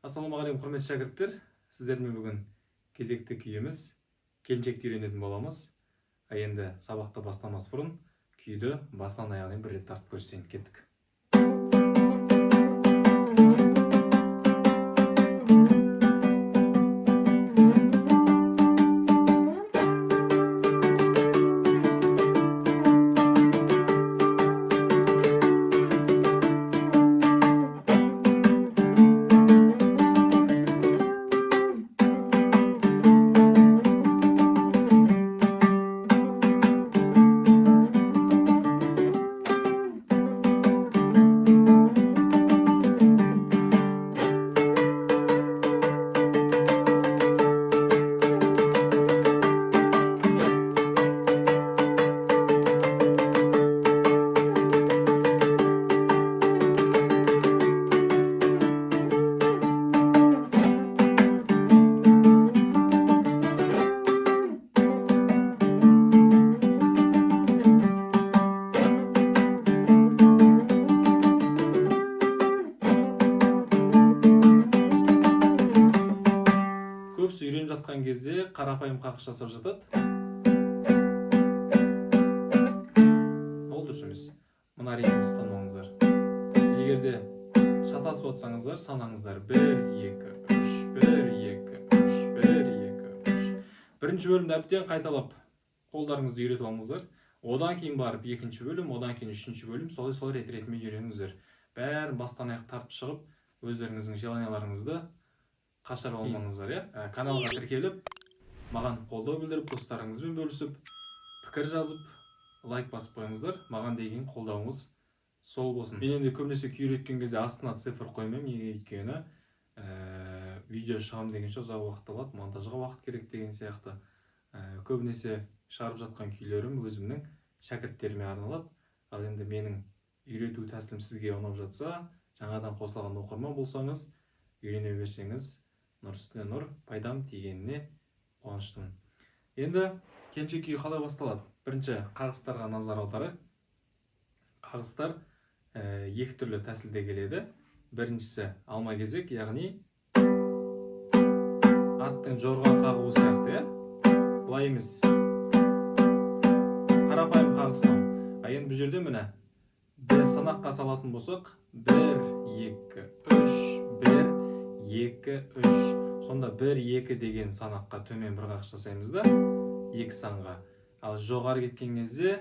Ассалаумағалейкум, құрметті шәкірттер! Сіздермен бүгін кезекті күйіміз «Келіншекті» үйренетін боламыз. А енді сабақты бастамас бұрын күйді басынан аяғына дейін бір рет тартып көрсетейін. Кеттік. Көбісі үйреніп жатқан кезде қарапайым қағыс жасап жатады. Ол дұрыс емес. Мына ритмді ұстанып. Егер де шатасып отырсаңыздар, санаңыздар: 1, 2, 3, 1, 2, 3, 1, 2, 3. Бірінші бөлімді әбден қайталап, қолдарыңызды үйретіп алыңыздар. Одан кейін барып екінші бөлім, одан кейін үшінші бөлім, солай солай рет ретімен үйреніңіздер. Бәрін бастан аяқ тартып шығып, өздеріңіздің желанияларыңызды қашырып алмаңыздар, иә. Каналға тіркеліп, маған қолдау білдіріп, достарыңызбен бөлісіп, пікір жазып, лайк басып қойыңыздар. Маған деген қолдауыңыз сол болсын. Мен енді көбінесе күй үйреткен кезде астына цифр қоймаймын. Неге? Өйткені видео шығамын дегенше ұзақ уақыт алады, монтажға уақыт керек деген сияқты. Көбінесе шығарып жатқан күйлерім өзімнің шәкірттеріме арналады. Ал енді менің үйрету тәсілім сізге ұнап жатса, жаңадан қосылған оқырман болсаңыз, үйрене берсеңіз, нұр үстіне нұр, пайдам тигеніне қуаныштымын. Енді «Келіншек» күйі қалай басталады? Бірінші қағыстарға назар аударайық. Қағыстар екі түрлі тәсілде келеді. Біріншісі алма кезек, яғни аттың жорға қағуы сияқты, иә, былай емес, қарапайым қағыс мынау. А енді бұл жерде, міне, бір санаққа салатын болсақ: бір, екі, үш, бір, екі, үш. Сонда бір, екі деген санаққа төмен бір қағыс жасаймыз да, екі санға. Ал жоғары кеткен кезде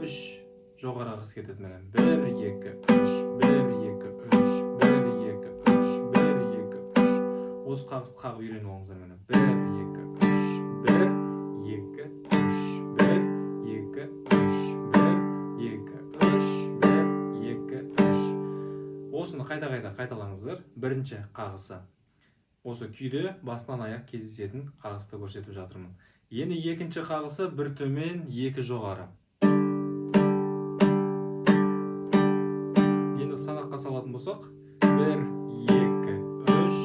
үш жоғары қағыс кетеді. Міне, бір, екі, үш, бір, екі, үш, бір, екі, үш, бір, екі, үш. Осы қағысты қағып үйреніп алыңыздар. Міне, бір, екі, үш, бір, екі, үш, бір, екі, үш, бір, екі, үш, бір, екі, үш. Осыны қайта қайта қайталаңыздар. Бірінші қағысы осы күйде басынан аяқ кездесетін қағысты көрсетіп жатырмын. Енді екінші қағысы: бір төмен, екі жоғары. Енді санаққа салатын болсақ: бір, екі, үш,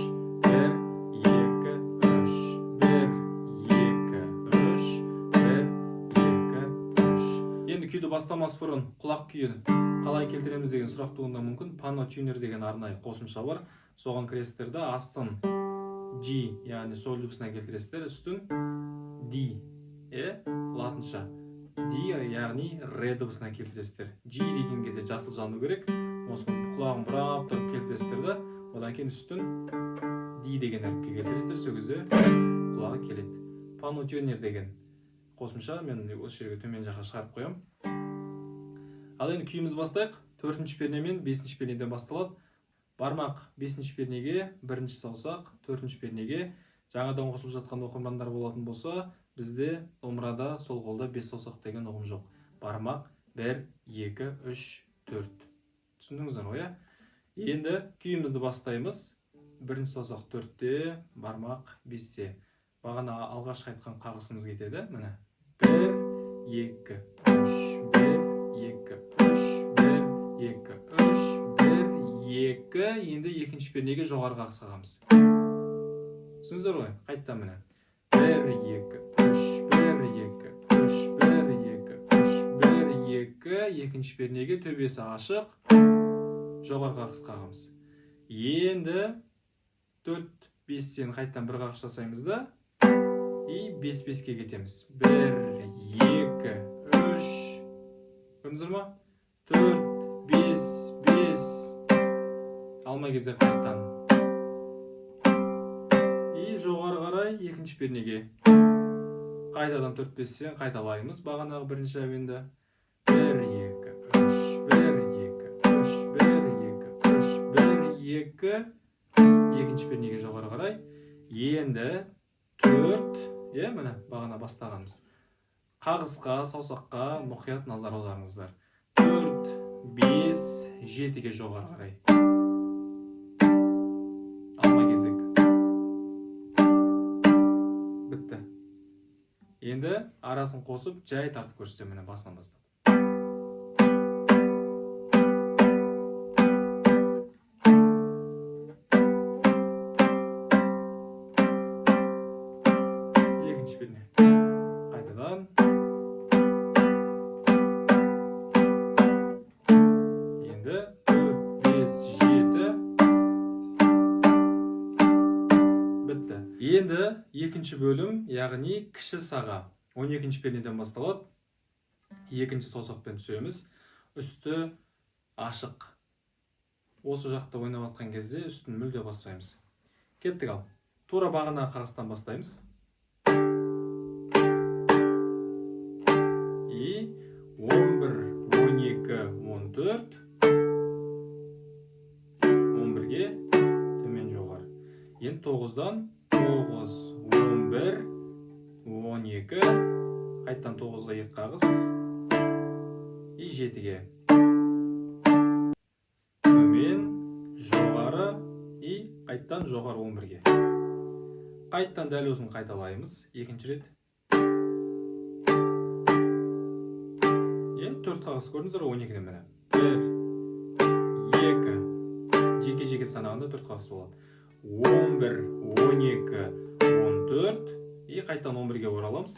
бір, екі, үш, бір, екі, үш, бір, екі, үш. Енді күйді бастамас бұрын құлақ күйін қалай келтіреміз деген сұрақ туындауы мүмкін. Пано Тюнер деген арнайы қосымша бар. Соған кіресіздер да, астын G, яғни соль дыбысына келтіресіздер, үстін D, е, латынша D, яғни ре дыбысына келтіресіздер. G деген кезде жасыл жану керек. Осыны құлағын бұрап тұрып келтіресіздер да, одан кейін үстін D деген әріпке келтіресіздер. Сол кезде құлағы келеді. Пано Тюнер деген қосымша, мен осы жерге, төмен жаққа шығарып қоямын. Ал енді күйімізді бастайық. Төртінші перне мен бесінші пернеден басталады. Бармақ бесінші пернеге, бірінші саусақ төртінші пернеге. Жаңадан қосылып жатқан оқырмандар болатын болса, бізде домбырада сол қолда бес саусақ деген ұғым жоқ. Бармақ бір, екі, үш, төрт. Түсіндіңіздер ғой, иә? Енді күйімізді бастаймыз. Бірінші саусақ төртте, бармақ бесте. Бағана алғашқы айтқан қағысымыз кетеді. Міне, бір, екі, үш, бір, екі, үш, бір, екі, үш, бір, екі. Енді екінші пернеге жоғары қағыс қағамыз. Түсіндіңіздер ғой? Қайтадан, міне, бір, екі, үш, бір, екі, үш, бір, екі, үш, бір, екі. Екінші пернеге төбесі ашық жоғары қағыс қағамыз. Енді 4 5-тен қайтадан бір қағыс жасаймыз да, и 5 5-ке кетеміз. 1 2 3, көрдіңіздер ма? 4 5 5, алма кезек қайтадан и жоғары қарай екінші пернеге қайтадан 4 5-тен қайталаймыз бағанағы бірінші әуенді. 1 2 3, 1 2 3, 1 2 3, 1 2, екінші пернеге жоғары қарай. Енді 4, иә, міне, бағана бастағанымыз. Қағысқа, саусаққа мұқият назар аударыңыздар. 4 5 7-ге жоғары қарай алма кезек. Бітті. Енді арасын қосып, жай тартып көрсетемін, міне, басынан бастап. Екінші перне қайтадан. Енді 4 5 7. Бітті. Енді екінші бөлім, яғни кіші саға, 12 пернеден басталады. Екінші саусақпен түсеміз, үсті ашық. Осы жақта ойнап жатқан кезде үстін мүлде баспаймыз. Кеттік. Ал тура бағана қағыстан бастаймыз. И 11, 12, 14, 11-ге төмен, жоғары. Енді 9-дан 9, 11, 12, қайтадан 9-ға екі қағыс и 7-ге төмен, жоғары и қайтадан жоғары 11-ге. Қайтадан дәл осыны қайталаймыз екінші рет, иә. Төрт қағыс, көрдіңіздер ғой, 12-ден. Міне, бір, екі, жеке жеке санағанда төрт қағыс болады. 11, 12, 14 и қайтадан 11-ге ораламыз.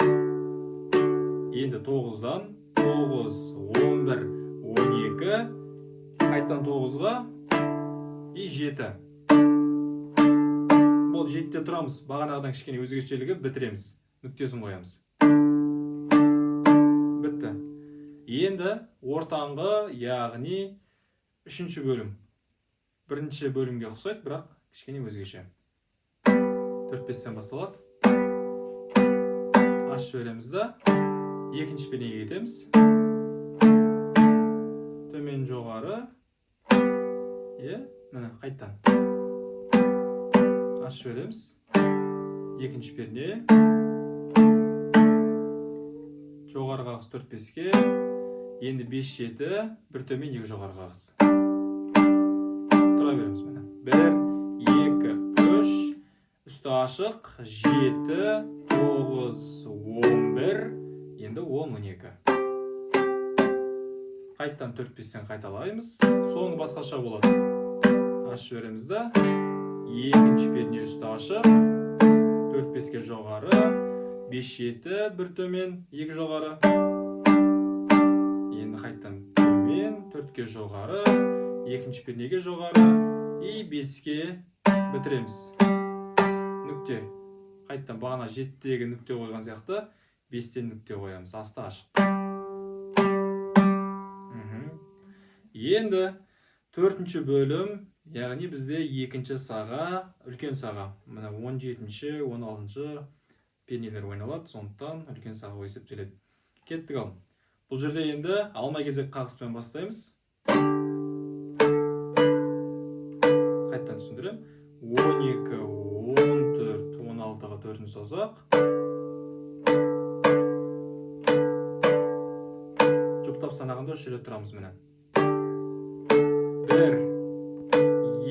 Енді 9-дан 9, 11, 12, қайтадан 9-ға и 7. Болды, 7-де тұрамыз. Бағанағыдан кішкене өзгешелігі, бітіреміз, нүктесін қоямыз. Бітті. Енді ортаңғы, яғни үшінші бөлім. Бірінші бөлімге ұқсайды, бірақ кішкене өзгеше. Төрт бестен басталады. Ашып жібереміз да, екінші пернеге кетеміз. Төмен, жоғары, иә, міне, қайтадан ашып жібереміз. Екінші перне, жоғары қағыс төрт беске. Енді бес, жеті, бір төмен, екі жоғары қағыс. Тұра береміз, міне, бір, екі, үш, үсті ашық, жеті, тоғыз, 11, енді 10, 12. Қайтадан төрт бестен қайталаймыз. Соңы басқаша болады. Ашып жібереміз да, екінші перне, үсті ашық, төрт беске жоғары, бес, жеті, бір төмен, екі жоғары. Енді қайтадан төмен, төртке жоғары, екінші пернеге жоғары и беске бітіреміз. Нүкте. Қайтадан бағана жетідегі нүкте қойған сияқты бестен нүкте қоямыз, асты ашық. Енді төртінші бөлім, яғни бізде екінші саға, үлкен саға. Мына 17-ші, 16-шы пернелер ойналады, сондықтан үлкен саға болып есептеледі. Кеттік. Ал бұл жерде енді алма кезек қағыспен бастаймыз. Қайтадан түсіндіремін. 12, 14, 16-ға төртінші саусақ. Жұптап санағанда үш рет тұрамыз, міне. Бір,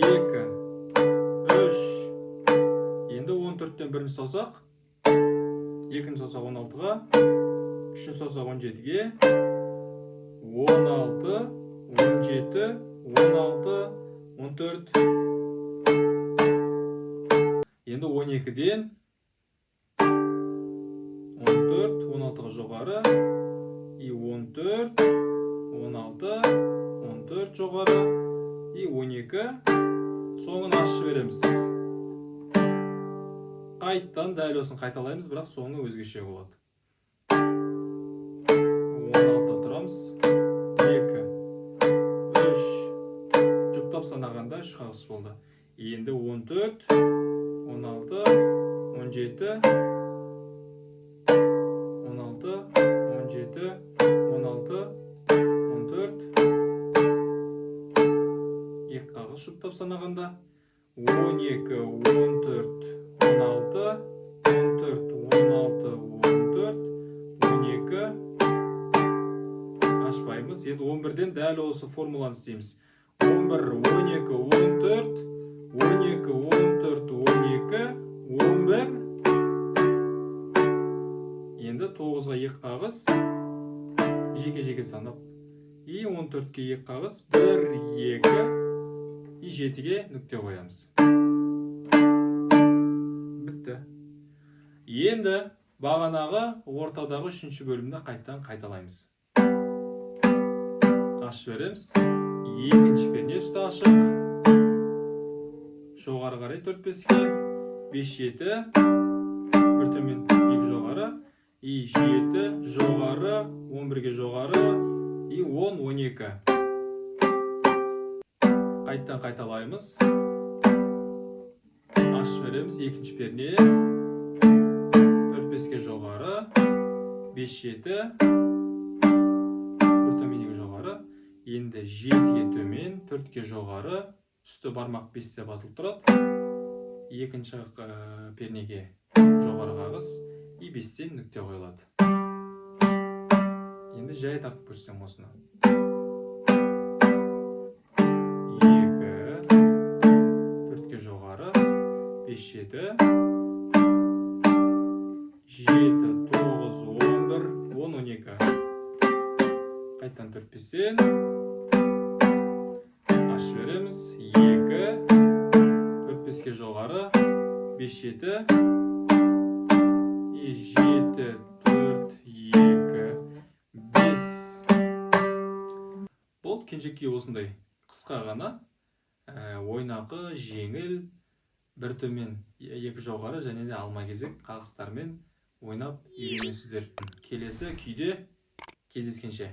екі, үш. Енді 14-тен бірінші саусақ, екінші саусақ 16-ға, үшінші саусақ 17-ге, 16, 17, 16, 14. Енді 12-ден 14, 16-ға жоғары и 14, 16, 14 жоғары и 12. Соңын ашып жібереміз. Қайтадан дәл осыны қайталаймыз, бірақ соңы өзгеше болады. 16-да тұрамыз. 2, 3, жұптап санағанда үш қағыс болды. Енді 14, 16, 17, 16, 17, 16, 14, екі қағыс жұптап санағанда. 12, 14, 16, 14, 16, 14, 12, ашпаймыз. Енді 11-ден дәл осы формуланы істейміз. 11, 12, 14, 12, 14, 12, 11. Енді 9-ға екі қағыс, жеке-жеке санап. И 14-ке екі қағыс, 1, 2, и 7-ге нүкте қоямыз. Бітті. Енді бағанағы ортадағы үшінші бөлімді қайтадан қайталаймыз. Ашып жібереміз. Екінші перне үсті ашық. Жоғары қарай төрт беске, бес, жеті, бір төмен, екі жоғары, и жеті жоғары, 11-ге жоғары, и 10, 12. Қайтадан қайталаймыз. Ашып жібереміз. Екінші перне, төрт беске жоғары, бес, жеті, бір төмен, екі жоғары. Енді жетіге төмен, төртке жоғары, үсті бармақ бесте басылып тұрады. Екінші пернеге жоғары қағыс, и бестен нүкте қойылады. Енді жай тартып көрсетемін осыны. Екі, төртке жоғары, бес, жеті, жеті, тоғыз, 11, 10, 12. Қайтадан төрт бестен ашып жібереміз. Екі, төрт беске жоғары, бес, жеті, и жеті, төрт, екі, бес. Болды. Кенжекей осындай қысқа ғана, ойнақы, жеңіл, бір төмен, екі жоғары және де алма кезек қағыстармен ойнап үйренесіздер. Келесі күйде кездескенше!